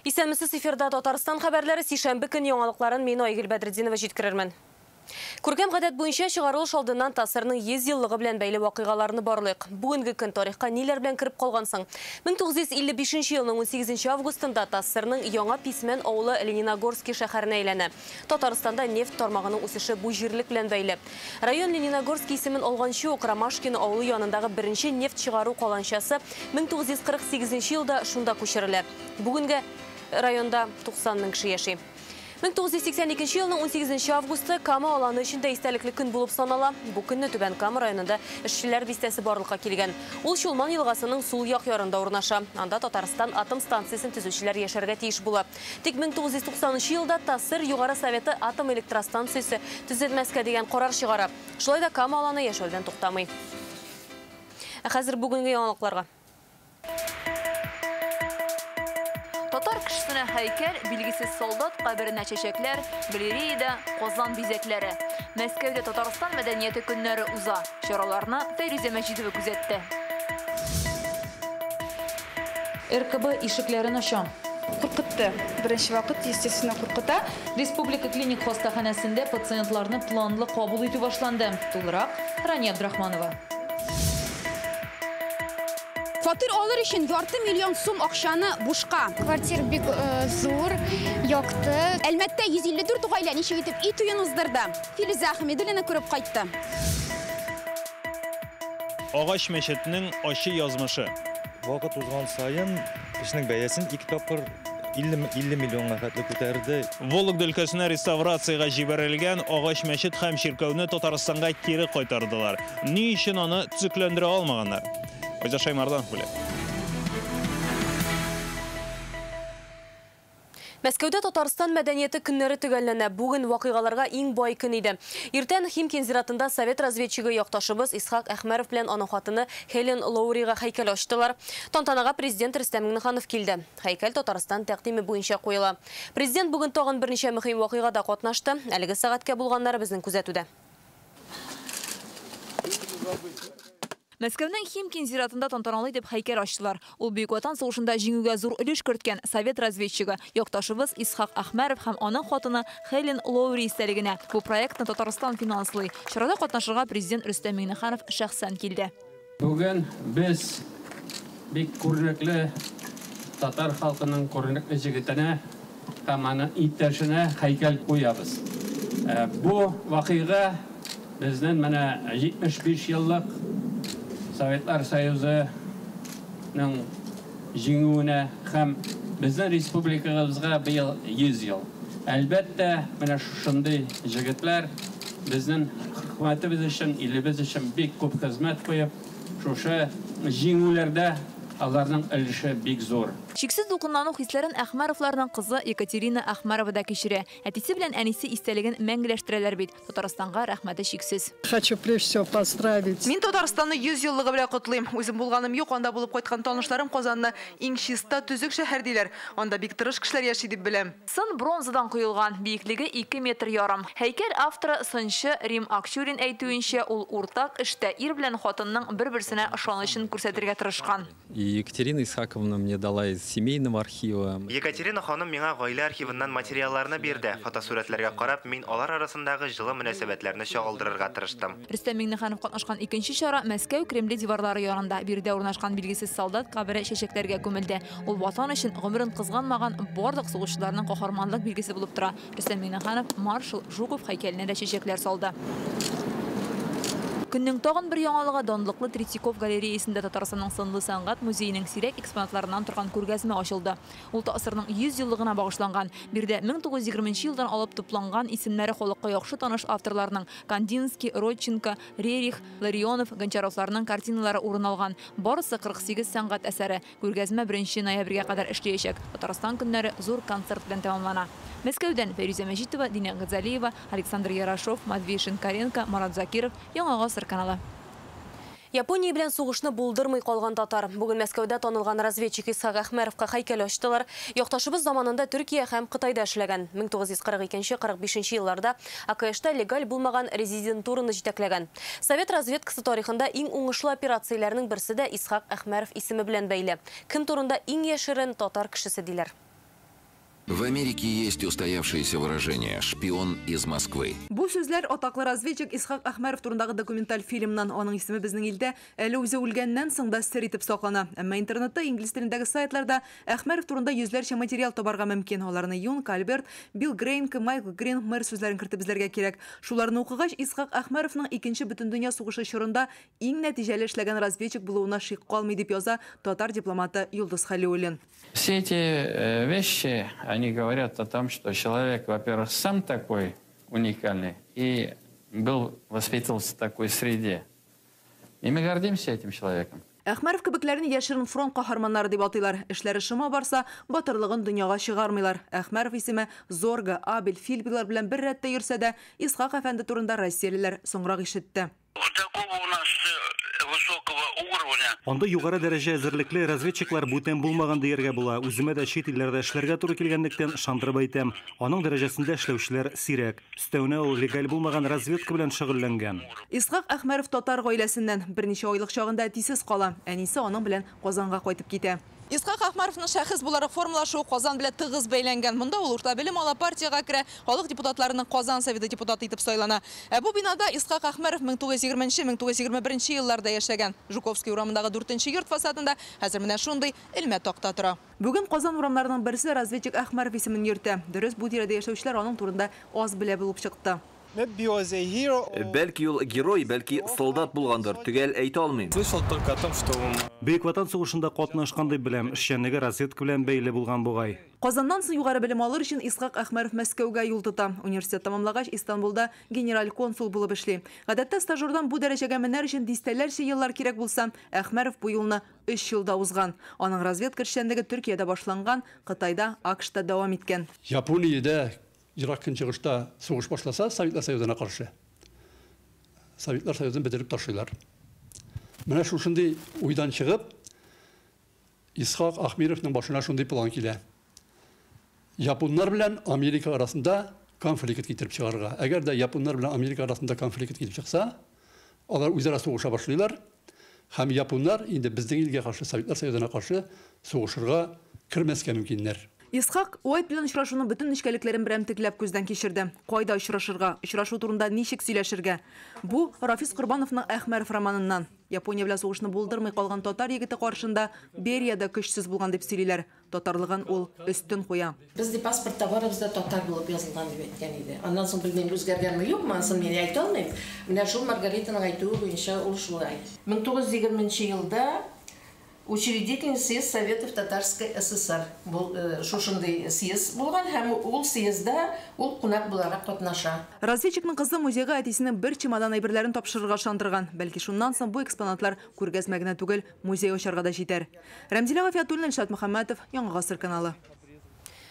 Исәнмесез, эфирда Татарстан хәбәрләре, сишәмбе көн яңалыкларын мин, Айгөл Бәдретдинова, җиткерермен. Күркәм гадәт буенча чыгарылыш алдыннан ТАССРның 100 еллыгы белән бәйле вакыйгаларны барлыйк. Бүгенге көн тарихка ниләр белән кереп калган соң? 1955 елның 18 августында ТАССРның Яңа Писмән авылы Лениногорский шәһәренә әйләнә. Татарстанда нефть тармагының үсеше бу җирлек белән бәйле. Район Лениногорский исемен алганчы ук Ромашкино авылы янындагы беренче нефть чыгару каланчасы 1948 елда шунда күчерелә. Бүгенге районда 90 мең кеше яши. 1982 елның 18 августы Кама аланы өчен дә истәлекле көн булып санала. Бу көнне Түбән Кама районында эшчеләр бистәсе барлыкка килгән. Ул Чулман елгасының сул як ярында урнаша. Анда Татарстан атом станциясен төзүчеләр яшәргә тиеш була. Тик 1990 елда ТАССР Югары Советы атом электростанциясе төзелмәскә дигән карар чыгара. Шулай да Кама аланы яшәүдән туктамый. Ә хәзер бүгенге яңалыкларга. Татар кешесенә һәйкәл, билгесез солдат каберенә чәчәкләр, галереяда Казан бизәкләре. Мәскәүдә Татарстан мәдәнияте көннәре уза. Чараларны Фәйрүзә Мәҗитова күзәтте. РКБ ишекләрен ача. Куркытты. Беренче вакыт, естественно, куркыта. Республика клиник хастаханәсендә пациентларны планлы кабул итү башланды. Тулырак Рания Абдрахманова. Фатир алыр өчен ярты миллион сум акчаны бушка. Квартира бик зур, якты. Әлмәттә 154 гаилә ничек итеп өй туен уздырды. Филүзә Ахмедуллина күреп кайтты. Агач мәчетнең ачы язмышы. Вакыт узган саен эшнең бәясен ике тапкыр 50 миллионга хәтле күтәрде. Вологда өлкәсенә реставрациягә җибәрелгән агач мәчет һәм чиркәүне Татарстанга кире кайтардылар. Ни өчен аны төзекләндерә алмаганнар? Айза Шаймарданов белә. Мәскәүдә Татарстан мәдәнияте көннәре төгәлләнә. Бүген вакыйгаларга иң бай көн иде. Иртән Химкин зиратында совет разведчигы якташыбыз Исхак Әхмәров белән аның хатыны Хелен Лоурига һәйкәл ачтылар. Тантанага президент Рөстәм Миңнеханов килде. Һәйкәл Татарстан тәкъдиме буенча куела. Президент бүген тагын берничә мөһим вакыйгада катнашты. Әлеге сәгатькә булганнары безнең күзәтүдә. Мәскәүнең Химкин зиратында тантаналы итеп һәйкәл ачтылар. Ул Бөек Ватан сугышында җиңүгә зур өлеш керткән совет разведчигы, якташыбыз Исхак Әхмәров һәм аның хатыны Хелен Лоури истәлегенә. Бу проектны Татарстан финанслый. Чарада катнашырга президент Рөстәм Миңнеханов шәхсән килде. Бүген без бик күренекле татар халкының күренекле җегетенә һәм аның иптәшенә һәйкәл куябыз. Бу вакыйга безнең менә 75 еллык Советлар Союзының җиңүенә һәм безнең республикабызга быел 100 ел. Әлбәттә, менә шушындый җегетләр безнең хөкүмәтебез өчен, илебез өчен бик күп хезмәт куеп, шушы җиңүләрдә аларның өлеше бик зур. Чиксез дулкынлану хисләрен Әхмәровларның кызы Екатерина Әхмәрова да кичерә. Әтисе белән әнисе истәлеген мәңгеләштерәләр бит. Татарстанга рәхмәте чиксез. Хочу прежде всего поздравить. Мин Татарстанны 100 еллыгы белән котлыйм. Үзем булганым юк, анда булып кайткан танышларым Казанны иң чиста, төзек шәһәр диләр. Анда бик тырыш кешеләр яши дип беләм. Сын бронзадан коелган, биеклеге 2 метр ярым. Һәйкәл авторы сынчы Рим Акчурин әйтүенчә, ул уртак эштә ир белән хатынның бер-берсенә ышанычын күрсәтергә тырышкан. И Екатерина Исхаковна мне дала из семейного архива. Екатерина ханым миңа гаилә архивыннан материалларны бирде. Фотосурәтләргә карап, мин алар арасындагы җылы мөнәсәбәтләрне чагылдырырга тырыштым. Рөстәм Миңнеханов катнашкан икенче чара Мәскәү Кремле диварлары янында. Биредә урнашкан билгесез солдат кабере чәчәкләргә күмелде. Ул ватан өчен гомерен кызганмаган барлык сугышчыларның каһарманлык билгесе булып тора. Рөстәм Миңнеханов маршал Жуков һәйкәленә дә чәчәкләр салды. Көннең тагын бер яңалыгы данлыклы Третьяков галереясында Татарстанның сынлы сәнгать музееның сирәк экспонатларыннан торган күргәзмә ачылды. Ул ТАССРның 100 еллыгына багышланган. Биредә 1920 елдан алып тупланган исемнәре халыкка яхшы таныш авторларның Кандинский, Родченко, Рерих, Ларионов, Гончаровларның картиналары урын алган. Барысы 48 сәнгать әсәре. Күргәзмә 1 ноябрьгә кадәр эшләячәк. Татарстан көннәре зур концерт белән тәмамлана. Мәскәүдән Фәйрүзә Мәҗитова, Динә Газалиева, Александр Ярашов, Матвей Шинкаренко, Марат Закиров, Яңа Гасыр каналы. Япония белән сугышны булдырмый калган татар. Бүген Мәскәүдә танылган разведчик Исхак Әхмәровка һәйкәл ачтылар. Якташыбыз заманында Төркия һәм Кытайда эшләгән. 1942-45 елларда АКШта легаль булмаган резидентураны җитәкләгән. Совет разведкасы тарихында иң уңышлы операцияләрнең берсе дә Исхак Әхмәров исеме белән бәйле. Кем турында иң яшерен татар кешесе диләр. В Америке есть устоявшееся выражение «шпион из Москвы». Бу сүзләр атаклы разведчик Исхак Әхмәров турындагы документаль фильмнан. Аның исеме безнең илдә әле үзе үлгәннән соң да сер итеп саклана. Әмма интернетта инглиз телендәге сайтларда Әхмәров турында йөзләрчә материал табарга мөмкин. Аларны Юнг, Альберт, Билл Грейнк, Майкл Грин, Мэр сүзләрен кертеп эзләргә кирәк. Шуларны укыгач, Исхак Әхмәровның икенче бөтендөнья сугышы чорында иң нәтиҗәле эшләгән разведчик булуына шик калмый, дип яза татар дипломаты Йолдыз Хәлиуллин. Все эти вещи, они говорят о том, что человек, во-первых, сам такой уникальный и был, воспитывался в такой среде. И мы гордимся этим человеком. Әхмәров кебекләрне яшерен фронт каһарманнары дип атыйлар. Эшләре шома барса, батырлыгын дөньяга чыгармыйлар. Әхмәров исеме Зорга, Абель, Фильбилар белән бер рәттә йөрсә дә, Исхак әфәнде турында россиялеләр соңрак ишетте. Анда югары дәрәҗә әзерлекле разведчиклар бүтән булмаган дияргә була. Үземә дә чит илләрдә эшләргә туры килгәнлектән ышандырып әйтәм. Аның дәрәҗәсендә эшләүчеләр сирәк. Өстәвенә ул легаль булмаган разведка белән шөгыльләнгән. Исхак Әхмәров татар гаиләсеннән. Берничә айлык чагында әтисез кала. Әнисе аның белән Казанга кайтып китә. Исхак Әхмәровның шәхес буларак формалашуы Казан белән тыгыз бәйләнгән. Монда ул урта белем ала, партиягә керә, халык депутатларының Казан Советы депутаты итеп сайлана. Ә бу бинада Исхак Әхмәров 1920-1921 елларда яшәгән. Жуковский урамындагы 4нче йорт фасадында хәзер менә шундый элмә такта тора. Бүген Казан урамнарының берсе разведчик Әхмәров исемен йөртә. Дөрес, бу тирәдә яшәүчеләр аның турында аз белә булып чыкты. Бәлки ул герой, бәлки солдат булгандыр, төгәл әйтә алмыйм. Бөек Ватан сугышында катнашкан дип беләм, эшчәнлеге разведка белән бәйле булган бугай. Казаннан соң югары белем алыр өчен Исхак Әхмәров Мәскәүгә юл тота. Университет тәмамлагач, Истанбулда генераль консул булып эшли. Гадәттә стажердан бу дәрәҗәгә менәр өчен дистәләрчә еллар кирәк булса, Әхмәров бу юлны 3 елда узган. Аның разведка эшчәнлеге Төркиядә башланган, Кытайда, АКШта дәвам иткән. Япониядә Ерак Көнчыгышта сугыш башласа, Советлар Союзына каршы. Советлар Союзын бетереп ташлыйлар. Менә шушындый уйдан чыгып, Исхак Әхмәровның башына шундый план килә. Японнар белән Америка арасында конфликт китереп чыгарырга. Әгәр дә японнар белән Америка арасында конфликт килеп чыкса, алар үзара сугыша башлыйлар һәм японнар инде безнең илгә каршы, Советлар Союзына каршы сугышырга кермәскә мөмкиннәр. Исхак Уайт белән очрашуның бөтен нечкәлекләрен берәмтекләп күздән кичерде. Кайда очрашырга, очрашу турында ничек сөйләшергә? Бу Рафис Корбановның Әхмәров романыннан. Япония белән сугышны булдырмый калган татар егете каршында Берия дә көчсез булган дип сөйлиләр. Татарлыгын ул өстен куя. Бездә паспортта барыбыз да татар булып язылган дип әйткән иде. Аннан соң белмим, үзгәргәнме, юкмы, анысын мин әйтә алмыйм. Менә шул Маргаританың әйтүе буенча ул шулай. 1920 елда Учредительный съезд Советов Татарской ССР. Шушындый съезд булган һәм ул съездда ул кунак буларак катнаша. Разведчикның кызы музейга әтисенең бер чемодан әйберләрен тапшырырга ышандырган. Бәлки шуннан соң бу экспонатлар күргәзмә генә түгел, музей ачарга да җитәр. Рәмзилә Гафиятуллина, Илшат Мөхәммәтов, Яңа Гасыр каналы.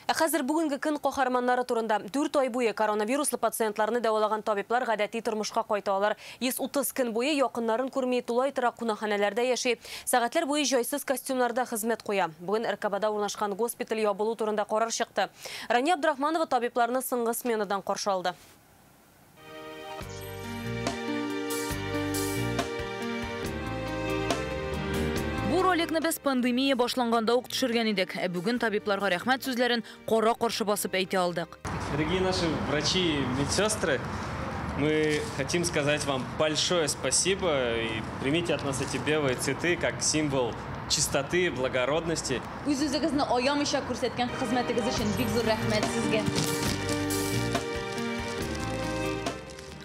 Ә хәзер бүгенге көн каһарманнары турында. 4 ай буе коронавируслы пациентларны дәвалаган табиблар гадәти тормышка кайта алар. 130 көн буе якыннарын күрми, тулай торак кунакханәләрдә яши. Сәгатьләр буе җайсыз костюмнарда хезмәт куя. Бүген РКБда урнашкан госпиталь ябылу турында карар чыкты. Рания Абдрахманова табибларны соңгы сменадан каршы алды. Бу роликны без пандемия башланганда ук төшергән идек. Ә бүген табибларга рәхмәт сүзләрен кара каршы басып әйтә алдык. Дорогие наши врачи и медсестры, мы хотим сказать вам большое спасибо и примите от нас эти белые цветы как символ чистоты, благородности. Үз-үзегезне аямыйча күрсәткән хезмәтегез өчен бик зур рәхмәт сезгә.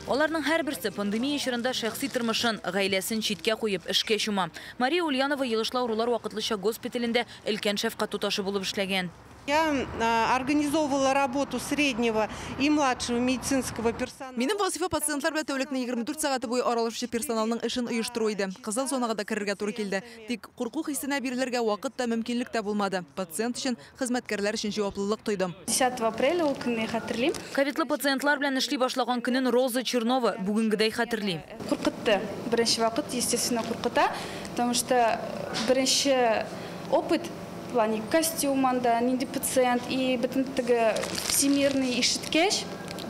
Аларның һәрберсе пандемия чорында шәхси тормышын, гаиләсен читкә куеп эшкә чума. Мария Ульянова йогышлы авырулар вакытлыча госпиталендә өлкән шәфкать туташы булып эшләгән. Я организовывала работу среднего и младшего медицинского персонала. Минем вазифа пациентлар белән тәүлекнең 24 сәгате буе аралашучы персоналның эшен оештыру иде. Кызыл зонага да керергә туры килде. Тик курку хисенә бирелергә вакыт та, мөмкинлек тә булмады. Пациент өчен, хезмәткәрләр өчен җаваплылык тойдым. 10 апреля ул көнне хәтерлим. Ковидлы пациентлар белән эшли башлаган көнен Роза Чернова бүгенгедәй хәтерли. Куркытты. Беренче вакыт, естественно, куркыта, потому что беренче опыт в плане костюма, да, нинди пациент и бөтен теге всемирный ишеткәч,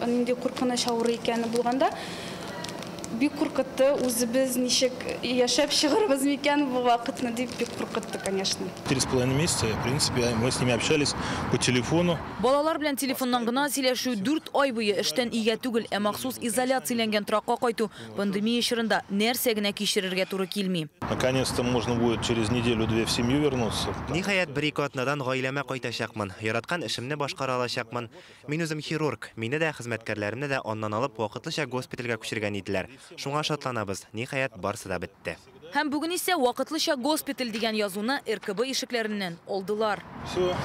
нинди куркыныч авыру икәне булганда, Бик куркытты, үзебез ничек яшәп чыгарбыз микән бу вакытны дип бик куркытты, конечно. 3,5 месяца, в принципе, мы с ними общались по телефону. Балалар белән телефоннан гына сөйләшү 4 ай буе эштән өйгә түгел, ә махсус изоляцияләнгән торакка кайту пандемия чорында нәрсә генә кичерергә туры килми. Наконец-то можно будет через неделю-две в семью вернуться. Ниһаять, бер-ике атнадан гаиләмә кайтачакмын. Яраткан эшемне башкара алачакмын. Мин үзем хирург. Мине дә, хезмәткәрләремне дә аннан алып вакытлыча госпитальгә күчергән иделәр. Шуңа шатланабыз. Ниһаять, барсы да бетте. Һәм бүген исә вакытлыча госпиталь дигән язуны РКБ ишекләреннән алдылар. Все.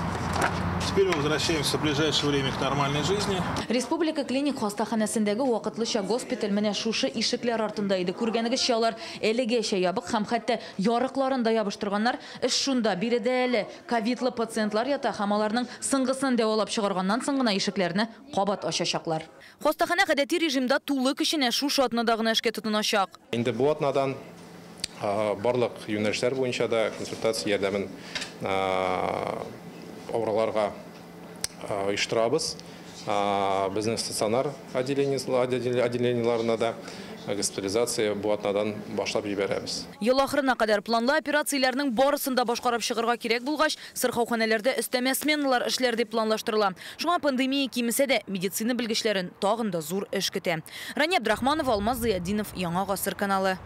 Теперь мы возвращаемся в ближайшее время к нормальной жизни. Республика клиник хастаханәсендәге вакытлыча госпиталь менә шушы ишекләр артында иде. Күргәнегезчә, алар әлегәчә ябык һәм хәтта ярыкларын да ябыштырганнар. Эш шунда, биредә әле ковидлы пациентлар ята һәм аларның сыңгысын дәвалап чыгарганнан соң гына ишекләрне кабат ачачаклар. Хастаханә гадәти режимда тулы көченә шушы атнада гына эшкә тотыначак. Инде бу атнадан барлык юнәлешләр буенча да консультация ярдәмен авыруларга оештырабыз. Безнең стационар отделениеларына да госпитализация бу атнадан башлап җибәрәбез. Ел ахырына кадәр планлы операцияләрнең барысын да башкарып чыгарга кирәк булгач, сырхауханәләрдә өстәмә сменалар эшләр дип планлаштырыла. Шуңа пандемия кимесә дә медицина белгечләрен тагын да зур эш көтә. Рания Абдрахманова, Алмаз Зыятдинов, Яңа Гасыр каналы.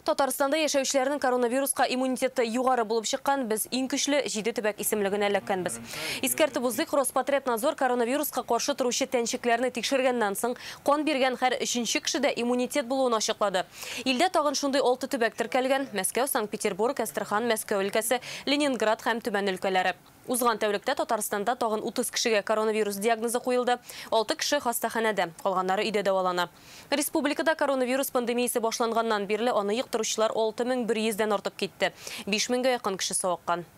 Татарстанда яшәүчеләрнең коронавируска иммунитеты югары булып чыккан, без иң көчле 7 төбәк исемлегенә эләккәнбез. Искәртеп узыйк, Роспотребнадзор коронавируска каршы торучы тәнчекләрне тикшергәннән соң кан биргән һәр 3нче кешедә иммунитет булуын ачыклады. Илдә тагын шундый 6 төбәк теркәлгән: Мәскәү, Санкт-Петербург, Әстерхан, Мәскәү өлкәсе, Ленинград һәм Төмән өлкәләре. Узган тәүлектә Татарстанда тагын 30 кешегә коронавирус диагнозы куелды. 6 кеше хастаханәдә, калганнары өйдә дәвалана. Республикада коронавирус пандемиясе башланганнан бирле аны йоктыручылар 6100дән артып китте. 5000гә якын кеше савыккан.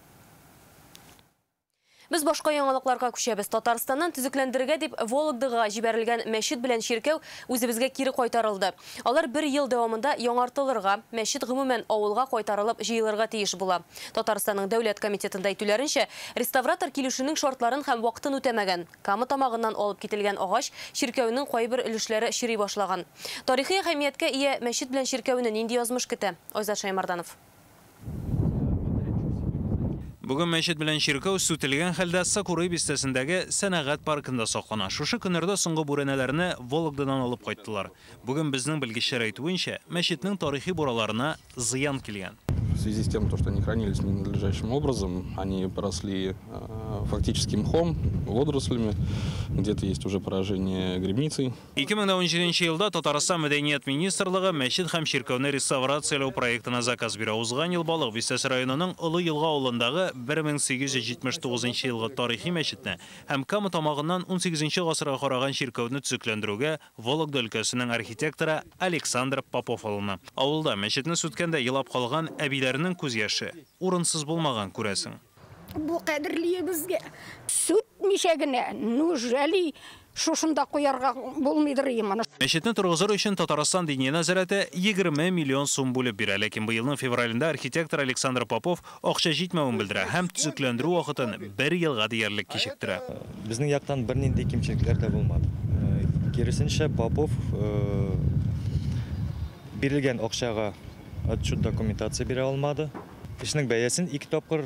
Без башка яңалыкларга күчәбез. Татарстаннан төзекләндерергә дип Вологдага җибәрелгән мәчет белән чиркәү үзебезгә кире кайтарылды. Алар бер ел дәвамында яңартылырга, мәчет гомумән авылга кайтарылып җыелырга тиеш була. Татарстанның дәүләт комитетында әйтүләренчә, реставратор килешүнең шартларын һәм вакытын үтәмәгән. Кама тамагыннан алып кителгән агач чиркәүнең кайбер өлешләре чери башлаган. Тарихи әһәмияткә ия мәчет белән чиркәүне нинди язмыш көтә? Айзат Шаймарданов. Бүген мәчет белән чиркәү сүтелгән хәлдә Сакуры бистәсендәге сәнәгать паркында саклана. Шушы көннәрдә соңгы бүрәнәләрне Вологдадан алып кайттылар. Бүген безнең белгечләр әйтүенчә, мәчетнең тарихи бураларына зыян килгән. В связи с тем, что они хранились ненадлежащим образом, они поросли фактически мхом, водорослями, где-то есть уже поражение грибницей. 2017 елда Татарстан мәдәният министрлыгы мәчет һәм чиркәүне реставрацияләү проектына заказ бирә. Узган ел Балык бистәсе районының Олы Елга авылындагы 1879 елгы тарихи мәчетне һәм Кама тамагыннан 18 гасырга караган чиркәүне төзекләндерүгә Вологда өлкәсенең архитекторы Александр Попов алына. Авылда мәчетне сүткәндә елап калган әбиләрнең күз яше урынсыз булмаган, күрәсең. Бу кадерле безгә сүтмичә генә, нужели шушында куярга булмыйдыр иманы. Мәчетне торгызыр өчен Татарстан Диния нәзарәте 20 миллион сум бүлеп бирә. Ләкин быелның февралендә архитектор Александр Попов акча җитмәвен белдерә һәм төзекләндерү вакытын бер елга диярлек кичектерә. Безнең яктан бернинди кимчелекләр дә булмады. Киресенчә, Попов бирелгән акчага отчет документация бирә алмады. Эшнең бәясен 2 тапкыр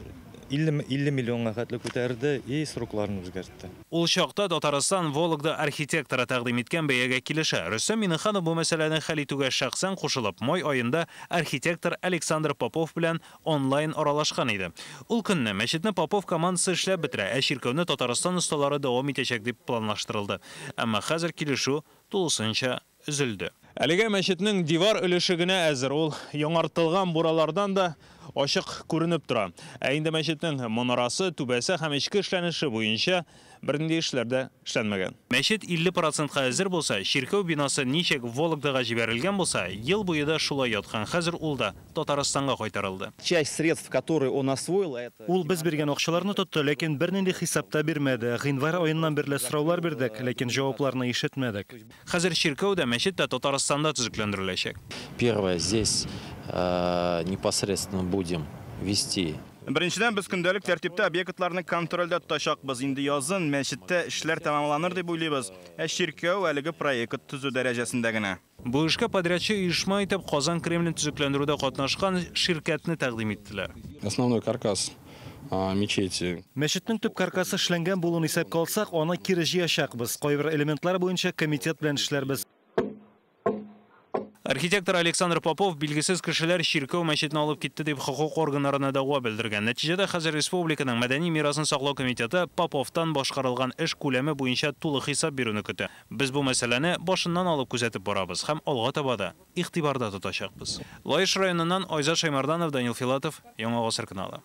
50 миллионга хәтле күтәрде и срокларын үзгәртте. Ул чакта Татарстан Вологда архитекторы тәкъдим иткән бәягә килешә. Рөстәм Миңнеханов бу мәсьәләне хәл итүгә шәхсән кушылып, май аенда архитектор Александр Попов белән онлайн аралашкан иде. Ул көнне мәчетне Попов командасы эшләп бетерә, ә чиркәүне Татарстан осталары дәвам итәчәк дип планлаштырылды. Әмма хәзер килешү тулысынча өзелде. Әлегә мәчетнең дивар өлеше генә әзер, ул яңартылган буралардан да ачык күренеп тора. Ә инде мәчетнең манарасы, түбәсе һәм эчке эшләнеше буенча бернинди эшләр дә эшләнмәгән. Мәчет 50%-ка әзер булса, чиркәү бинасы ничек Вологдага җибәрелгән булса, ел буе да шулай яткан. Хәзер ул да Татарстанга кайтарылды. Часть средств, которые он освоил, это Ул без биргән акчаларны тотты, ләкин бернинди хисапта бирмәде. Гыйнвар аеннан бирле сораулар бирдек, ләкин җавапларны ишетмәдек. Хәзер чиркәү дә, мәчет тә Татарстанда төзекләндереләчәк. Первое, здесь непосредственно будем вести. Беренчедән, без көндәлек тәртиптә объектларны контрольдә тотачакбыз. Инде язын мәчеттә эшләр тәмамланыр дип уйлыйбыз. Ә чиркәү әлеге проект төзү дәрәҗәсендә генә. Бу эшкә подрядчы оешма итеп Казан Кремлен төзекләндерүдә катнашкан ширкәтне тәкъдим иттеләр. Основной каркас мечети. Мәчетнең төп каркасы эшләнгән булуын исәпкә алсак, аны кире җыячакбыз. Кайбер элементлар буенча комитет белән эшләрбез. Архитектор Александр Попов билгесез кешеләр чиркәү мәчетен алып китте дип хокук органнарына дәгъва белдергән. Нәтиҗәдә хәзер республиканың мәдәни мирасын саклау комитеты Поповтан башкарылган эш күләме буенча тулы хисап бирүне көтә. Без бу мәсьәләне башыннан алып күзәтеп барабыз һәм алга таба да игътибарда тотачакбыз. Лаеш районыннан Айзат Шаймарданов, Данил Филатов, Яңа Гасыр каналы.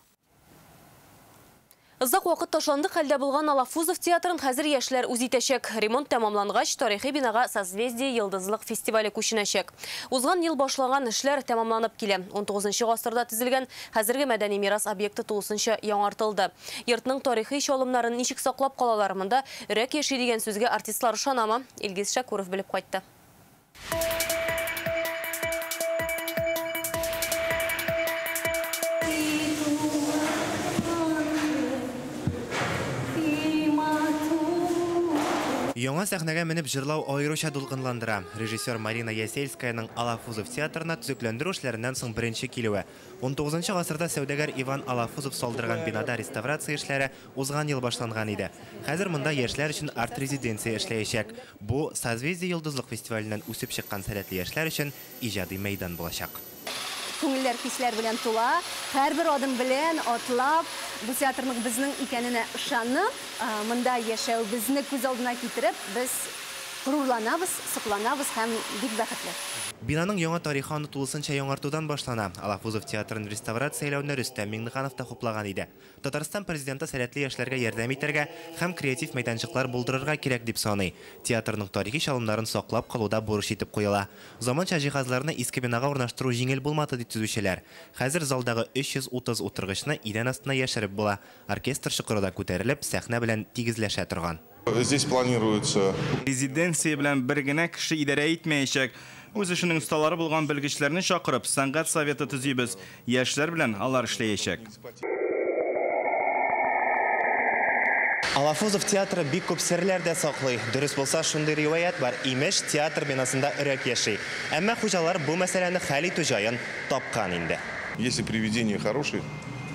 Озак вакыт ташландык хәлдә булган Алафузов театрын хәзер яшьләр үз итәчәк. Ремонт тәмамлангач, тарихи бинага Созвездие йолдызлык фестивале күченәчәк. Узган ел башланган эшләр тәмамланып килә. 19 гасырда төзелгән хәзерге мәдәни мирас объекты тулысынча яңартылды. Йортның тарихи чалымнарын ничек саклап калалар? Монда өрәк яши дигән сүзгә артистлар ышанамы? Илгиз Шакуров белеп кайтты. Яңа сәхнәгә менеп җырлау аеруча дулкынландыра. Режиссер Марина Ясельскаяның Алафузов театрына төзекләндерү эшләреннән соң беренче килүе. 19 гасырда сәүдәгәр Иван Алафузов салдырган бинада реставрация эшләре узган ел башланган иде. Хәзер монда яшьләр өчен арт-резиденция эшләячәк. Бу Созвездие йолдызлык фестиваленнән үсеп чыккан сәләтле яшьләр өчен иҗади мәйдан булачак. Күңелләр хисләр белән тула, һәрбер адым белән атлап, бу театрның безнең икәненә ышанып, монда яшәү безне күз алдына китереп, без горурланабыз, сокланабыз һәм бик бәхетле. Бинаның яңа тарихы аны тулысынча яңартудан башлана. Алафузов театрын реставрацияләүне Рөстәм Миңнеханов та хуплаган иде. Татарстан президенты сәләтле яшьләргә ярдәм итәргә һәм креатив мәйданчыклар булдырырга кирәк дип саный. Театрның тарихи чалымнарын саклап калуда бурыч итеп куела. Заманча җиһазларны иске бинага урнаштыру җиңел булмады дип төзүчеләр. Хәзер залдагы 330 утыргычны идән астына яшереп була. Оркестр чокыры да күтәрелеп, сәхнә белән тигезләшә торган. Здесь планируется. Резиденция белән бер генә кеше идарә итмәячәк. Үз эшенең осталары булган белгечләрне чакырып, сәнгать советы төзибез. Яшьләр белән алар эшләячәк. Алафузов театры бик күп серләр дә саклый. Дөрес булса, шундый риваять бар. Имеш, театр бинасында өрәк яши. Әмма хуҗалар бу мәсьәләне хәл итү җаен тапкан инде. Если привидения хорошие,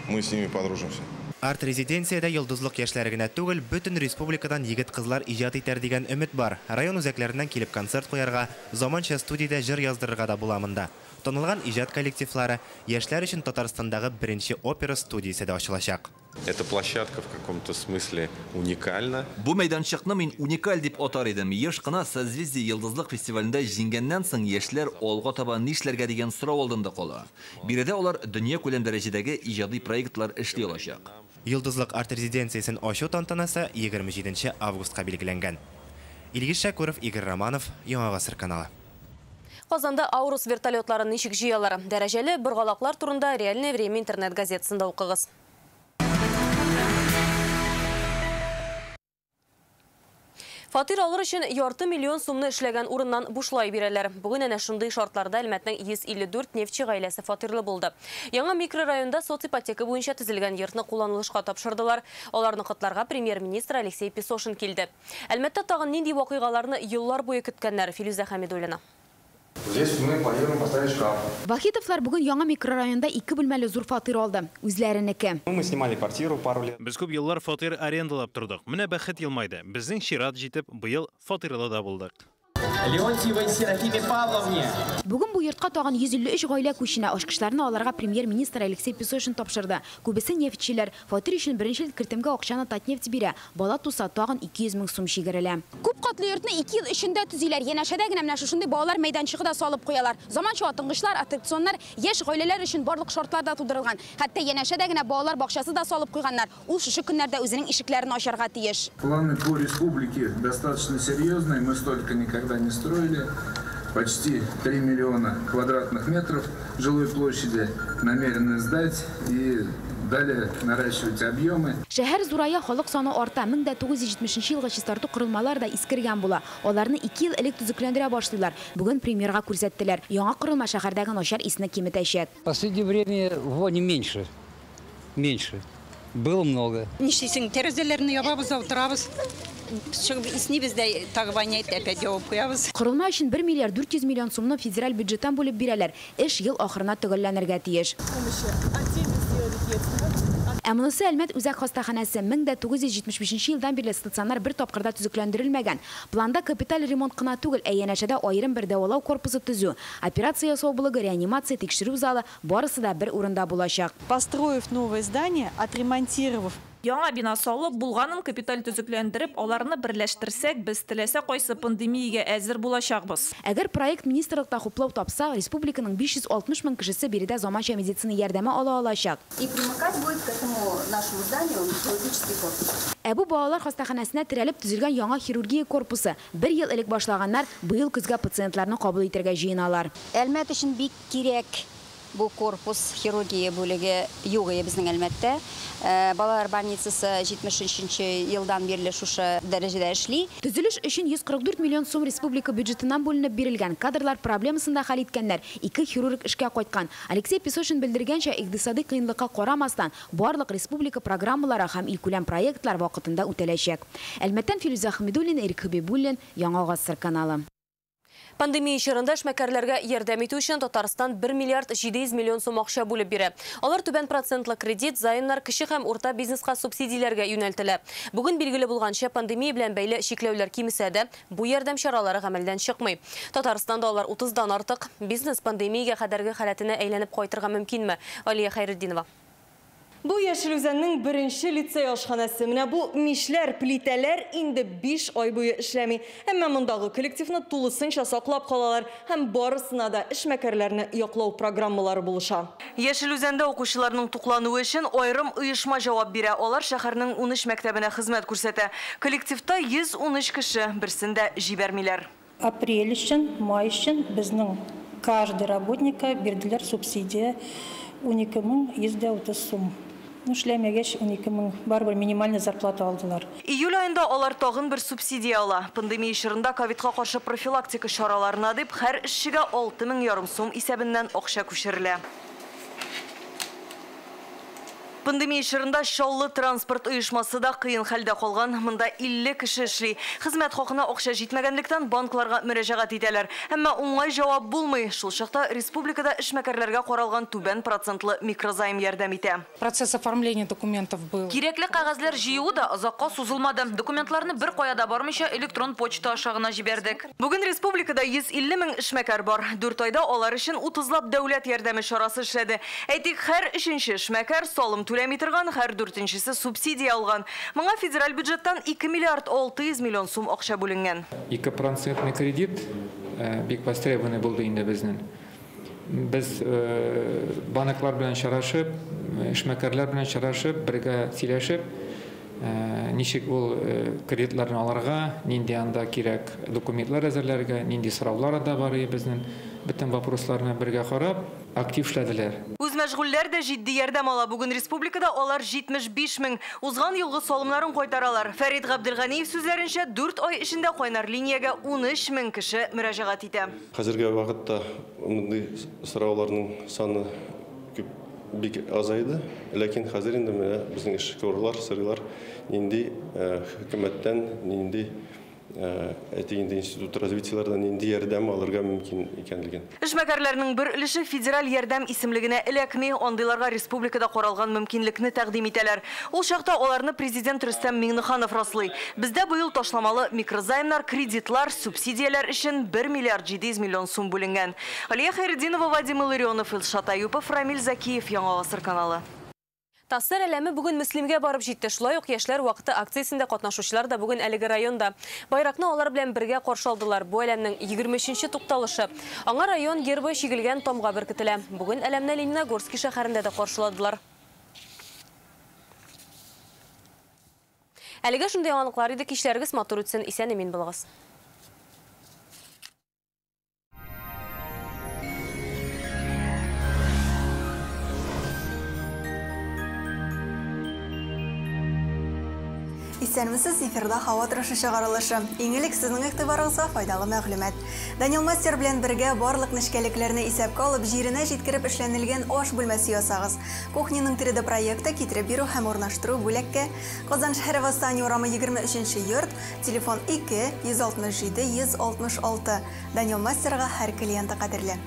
мы с ними подружимся. Арт-резиденциядә йолдызлык яшьләре генә түгел, бөтен республикадан егет-кызлар иҗат итәр дигән өмет бар. Район үзәкләреннән килеп концерт куярга, заманча студиядә җыр яздырырга да була монда. Танылган иҗат коллективлары, яшьләр өчен Татарстандагы беренче опера студиясе дә ачылачак. Эта площадка в каком-то смысле уникальна. Бу мәйданчыкны мин уникаль дип атар идем. Еш кына Созвездие йолдызлык фестивалендә җиңгәннән соң яшьләр алга таба нишләргә дигән сорау алдында кала. Биредә алар дөнья күләм дәрәҗәдәге иҗади проектлар эшли алачак. Йолдызлык арт-резиденциясен ачу тантанасы 27 августка билгеләнгән. Илгиз Шакуров, Игорь Романов, Яңа Гасыр каналы. Казанда Аурус вертолетларын ничек җыялар? Дәрәҗәле боргалаклар турында Реальное время интернет газетасында укыгыз. Фатир алыр өчен 500 миллион сумны эшләгән урыннан бушлай бирәләр. Бүген әнә шундый шартларда Әлмәтнең 154 нефтьче гаиләсе фатирлы булды. Яңа микрорайонда соципотека буенча төзелгән йортны кулланылышка тапшырдылар. Аларны котларга премьер-министр Алексей Песошин килде. Әлмәттә тагын нинди вакыйгаларны еллар буе көткәннәр? Филүзә Хәмидуллина. Здесь мы планируем поставить шкаф. Вахитовлар бүген яңа микрорайонда 2 бүлмәле зур фатир алды. Үзләренеке. Мы снимали квартиру пару лет. Без күп еллар фатир арендалап тордык. Менә бәхет елмайды. Безнең чират җитеп, быел фатирлы да булдык. Леонтьевой Серафиме Павловне. Бүген бу йортка тагын 153 гаилә күченә. Ачкычларны аларга премьер-министр Алексей Песошин тапшырды. Күбесе нефтьчеләр. Фатир өчен беренче кертемгә акчаны Татнефть бирә. Бала туса тагын 200 мең сум чигерелә. Күп катлы йортны 2 ел эчендә төзиләр. Янәшәдә генә менә шушындый балалар мәйданчыгы да салып куялар. Заманча атынгычлар, аттракционнар яшь гаиләләр өчен барлык шартлар да тудырылган. Хәтта янәшәдә генә балалар бакчасы да салып куйганнар. Ул шушы көннәрдә үзенең ишекләрен ачарга тиеш. Планы по республике достаточно серьезные, мы столько никогда не строили. Почти 3 миллиона квадратных метров жилой площади намерены сдать и далее наращивать объемы. Шәһәр зурая, халык саны арта. 1970 елгы чистарту корылмалар да искергән була. Аларны 2 ел элек төзекләндерә башлыйлар. Бүген премьерга күрсәттеләр. Яңа корылма шәһәрдәге начар исне киметәчәк. В последнее время вони меньше. Меньше. Было много. Нишлисең, тәрәзәләрне ябабыз да утырабыз. Чыгып иснибез дә, тагы воняет, опять ябып куябыз. Корылма өчен 1 миллиард 400 миллион сумны федераль бюджеттан бүлеп бирәләр. Эш ел ахырына төгәлләнергә тиеш. Ә монысы Әлмәт үзәк хастаханәсе 1975 елдан бирле стационар бер тапкырда төзекләндерелмәгән. Планда капиталь ремонт кына түгел, ә янәшәдә аерым бер дәвалау корпусы төзү, операция ясау блогы, реанимация, тикшерү залы барысы да бер урында булачак. Построив новое здание, отремонтировав Яңа бина салып, булганын капиталь төзекләндереп, аларны берләштерсәк, без теләсә кайсы пандемиягә әзер булачакбыз. Әгәр проект министрлыкта хуплау тапса, республиканың 560 мең кешесе биредә заманча медицина ярдәме ала алачак. И примыкать будет к этому нашему зданию хирургический корпус. Ә бу балалар хастаханәсенә терәлеп төзелгән яңа хирургия корпусы. Бер ел элек башлаганнар, быел көзгә пациентларны кабул итәргә җыеналар. Әлмәт өчен бик кирәк бу корпус, хирургия бүлеге юк иде безнең Әлмәттә. Балалар больницасы 73 елдан бирле шушы дәрәҗәдә эшли. Төзелеш өчен 144 миллион сум республика бюджетыннан бүленеп бирелгән. Кадрлар проблемасын да хәл иткәннәр. 2 хирург эшкә кайткан. Алексей Песошин белдергәнчә, икътисади кыенлыкка карамастан, барлык республика программалары һәм илкүләм проектлар вакытында үтәләчәк. Әлмәттән Филүзә Хәмидуллина, Ирек Хәбибуллин, Яңа Гасыр каналы. Пандемия чорында эшмәкәрләргә ярдәм итү өчен Татарстан 1 миллиард 700 миллион сум акча бүлеп бирә. Алар түбән процентлы кредит, займнар, кече һәм урта бизнеска субсидияләргә юнәлтелә. Бүген билгеле булганча, пандемия белән бәйле чикләүләр кимесә дә, бу ярдәм чаралары гамәлдән чыкмый. Татарстанда алар 30-дан артык. Бизнес пандемиягә кадәрге халәтенә әйләнеп кайтырга мөмкинме? Алия Хәйретдинова. Бу Яшел Үзәннең беренче лицей ашханәсе. Менә бу мишләр, плитәләр инде 5 ай буе эшләми. Әмма мондагы коллективны тулысынча саклап калалар һәм барысына да эшмәкәрләрне яклау программалары булыша. Яшел Үзәндә укучыларның туклануы өчен аерым оешма җавап бирә. Алар шәһәрнең 13 мәктәбенә хезмәт күрсәтә. Коллективта 113 кеше, берсен дә җибәрмиләр. Апрель өчен, май өчен безнең каждый работника бирделәр субсидия 12130 сум. Эшләмәгәч 12 мең барыбер минимальный зарплата алдылар. Июль аенда алар тагын бер субсидия ала. Пандемия чорында ковидка каршы профилактика чараларына дип һәр эшчегә 6,5 сум исәбеннән акча күчерелә. Пандемия чорында Чаллы транспорт оешмасы да кыен хәлдә калган. Монда 50 кеше эшли. Хезмәт хакына акча җитмәгәнлектән банкларга мөрәҗәгать итәләр. Әмма уңай җавап булмый. Шул чакта республикада эшмәкәрләргә каралган түбән процентлы микрозайм ярдәм итә. Процесс оформления документов был. Кирәкле кәгазьләр җыюы да озакка сузылмады. Документларны бер кая да бармыйча электрон почта аша гына җибәрдек. Бүген республикада 150 мең эшмәкәр бар. 4 айда алар өчен 30лап дәүләт ярдәме чарасы эшләде. Әйтик, һәр өченче эшмәкәр салым түләми торган, һәр дүртенчесе субсидия алган. Моңа федераль бюджеттан 2 миллиард 600 миллион сум акча бүленгән. 2% кредит бик востребованный булды инде безнең. Без банклар белән чарашып, эшмәкәрләр белән чарашып, бергә сөйләшеп, ничек ул кредитларны алырга, нинди анда кирәк документлар әзерләргә, нинди сораулар да бар безнең, бөтен вопросларны бергә карап, актив эшләделәр. Үзмәшгульләр дә җитди ярдәм ала. Бүген республикада алар 75 мең. Узган елгы салымнарын кайтаралар. Фәрид Габделганиев сүзләренчә, 4 ай эчендә кайнар линиягә 13 мең кеше мөрәҗәгать итә. Хәзерге вакытта мондый сорауларның саны күп бик азайды, ләкин хәзер инде менә безнең эшкуарлар сорыйлар, нинди хөкүмәттән, нинди әйтик институт развитиеләрдән нинди ярдәм алырга мөмкин икәнлеген. Эшмәкәрләрнең бер өлеше федераль ярдәм исемлегенә эләкми, андыйларга республикада каралган мөмкинлекне тәкъдим итәләр. Ул чакта аларны президент Рөстәм Миңнеханов раслый. Бездә быел ташламалы микрозаймнар, кредитлар, субсидияләр өчен 1 миллиард 700 миллион сум бүленгән. Алия Хәйретдинова, Вадим Илларионов, Илшат Аюпов, Рамил Закиев, Яңа Гасыр каналы. ТАССР әләме бүген Мөслимгә барып җитте. Шулай ук яшьләр вакыты акциясендә катнашучылар да бүген әлеге районда. Байракны алар белән бергә каршы алдылар. Бу әләмнең 23нче тукталышы. Аңа район гербы чигелгән тамга беркетелә. Бүген әләмне Лениногорский шәһәрендә дә каршыладылар. Әлегә шундый яңалыклар иде. Кичләрегез матур үтсен, исән-имин булыгыз. Исәнмесез, эфирда һава торышы чыгарылышы. Иң элек сезнең игътибарыгызга файдалы мәгълүмат. Данил Мастер белән бергә барлык нечкәлекләрне исәпкә алып, җиренә җиткереп эшләнелгән аш бүлмәсе ясагыз. Кухняның 3D проекты китереп бирү һәм урнаштыру бүләккә. Казан шәһәре Восстание урамы 23 йорт, телефон 2 167 166. Данил Мастерга һәр клиенты кадерле.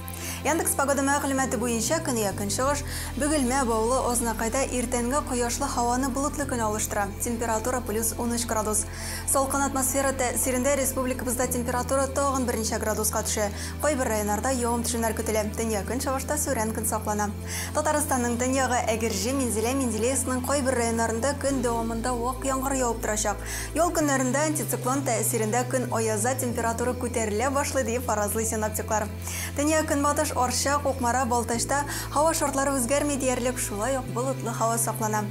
Яндекс погода мәгълүматы буенча көньяк-көнчыгыш Бөгелмә, Баулы, Азнакайда иртәнге кояшлы һаваны болытлы көн алыштыра. Температура плюс 13 градус. Салкын атмосфера тәэсирендә республикабызда температура тагын берничә градуска төшә. Кайбер районнарда явым-төшемнәр көтелә. Төньяк-көнчыгышта сүрән көн саклана. Татарстанның төньягы Әгерҗе, Минзәлә, Менделеевскның кайбер районнарында көн дәвамында вак яңгыр явып торачак. Ял көннәрендә антициклон тәэсирендә көн аяза, температура күтәрелә башлый, дип фаразлый синоптиклар. Төньяк-көнбатыш Арча, Кукмара, Балтачта һава шартлары үзгәрми диярлек, шулай ук болытлы һава саклана.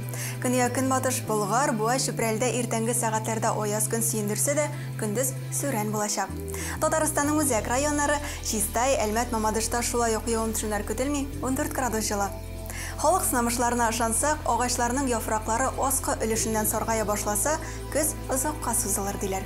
Көньяк-көнбатыш Болгар, Буа, Чүпрәлдә иртәнге сәгатьләрдә аяз көн сөендерсә дә, көндез сүрән булачак. Татарстанның үзәк районнары, Чистай, Әлмәт, Мамадышта шулай ук явым-төшемнәр көтелми, 14 градус җылы. Халык сынамышларына ышансак, агачларның яфраклары аскы өлешеннән саргая башласа, көз озакка сузылыр, диләр.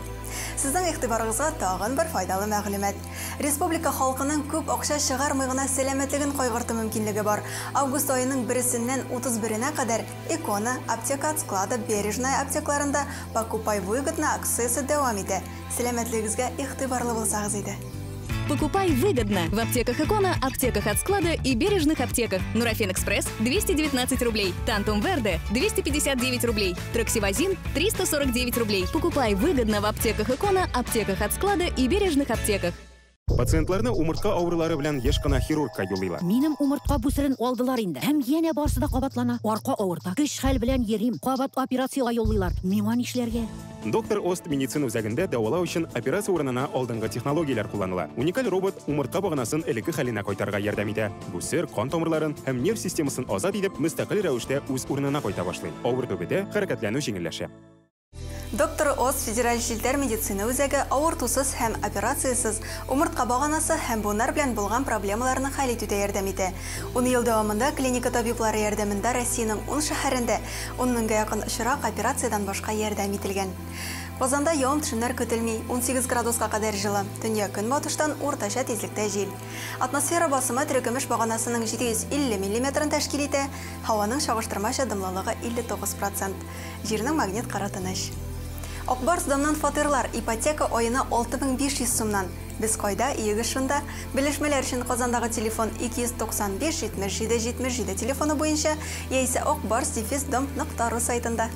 Сезнең игътибарыгызга тагын бер файдалы мәгълүмат. Республика халкының күп акча чыгармый гына сәламәтлеген кайгырту мөмкинлеге бар. Август аеның бересеннән 31-нә кадәр Икона, Аптека от склада, Бережная аптекларында Покупай выгодно акциясе дәвам итә. Сәламәтлегегезгә игътибарлы булсагыз иде. Покупай выгодно в аптеках Икона, аптеках от склада и бережных аптеках. Нурофен Экспресс 219 рублей, Тантум Верде 259 рублей, Троксивазин 349 рублей. Покупай выгодно в аптеках Икона, аптеках от склада и бережных аптеках. Пациентларны умыртка авырулары белән еш кына хирургка юллыйлар. Минем умыртка бүсерен алдылар инде. Һәм янә барсы да кабатлана. Арка авырта. Көч-хәл белән йөрим. Кабат операциягә юллыйлар. Миңа нишләргә? Доктор Ост медицина үзәгендә дәвалау өчен операция урынына алдынгы технологияләр кулланыла. Уникаль робот умыртка баганасын элекке хәленә кайтарырга ярдәм итә. Бүсер кан тамырларын һәм нерв системасын азат итеп, мөстәкыйль рәвештә үз урынына кайта башлый. Авырту бетә, хәрәкәтләнү җиңелләшә. Доктор Ост федераль челтәр медицина үзәге авыртусыз һәм операциясез умыртка баганасы һәм буыннар белән булган проблемаларны хәл итүдә ярдәм итә. 10 ел дәвамында клиника табиблары ярдәмендә Россиянең 10 шәһәрендә 10 меңгә якын очрак операциядән башка ярдәм ителгән. Казанда явым-төшемнәр көтелми, 18 градуска кадәр җылы. Төньяк-көнбатыштан уртача тизлектә җил. Атмосфера басымы терекөмеш баганасының 750 миллиметрын тәшкил итә, һаваның чагыштырмача дымлылыгы 59%. Җирнең магнит кыры тыныч. Ак Барс домнан фатирлар, ипотека аена 6500 сумнан. Без кайда, өегез шунда. Белешмәләр өчен Казандагы телефон 295 77 77 телефоны буенча яисә акбарс-дом.ру сайтында.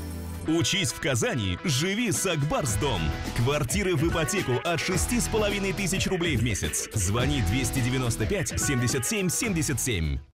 Учись в Казани, живи с Акбарс-дом. Квартиры в ипотеку от 6500 рублей в месяц. Звони 295 77 77.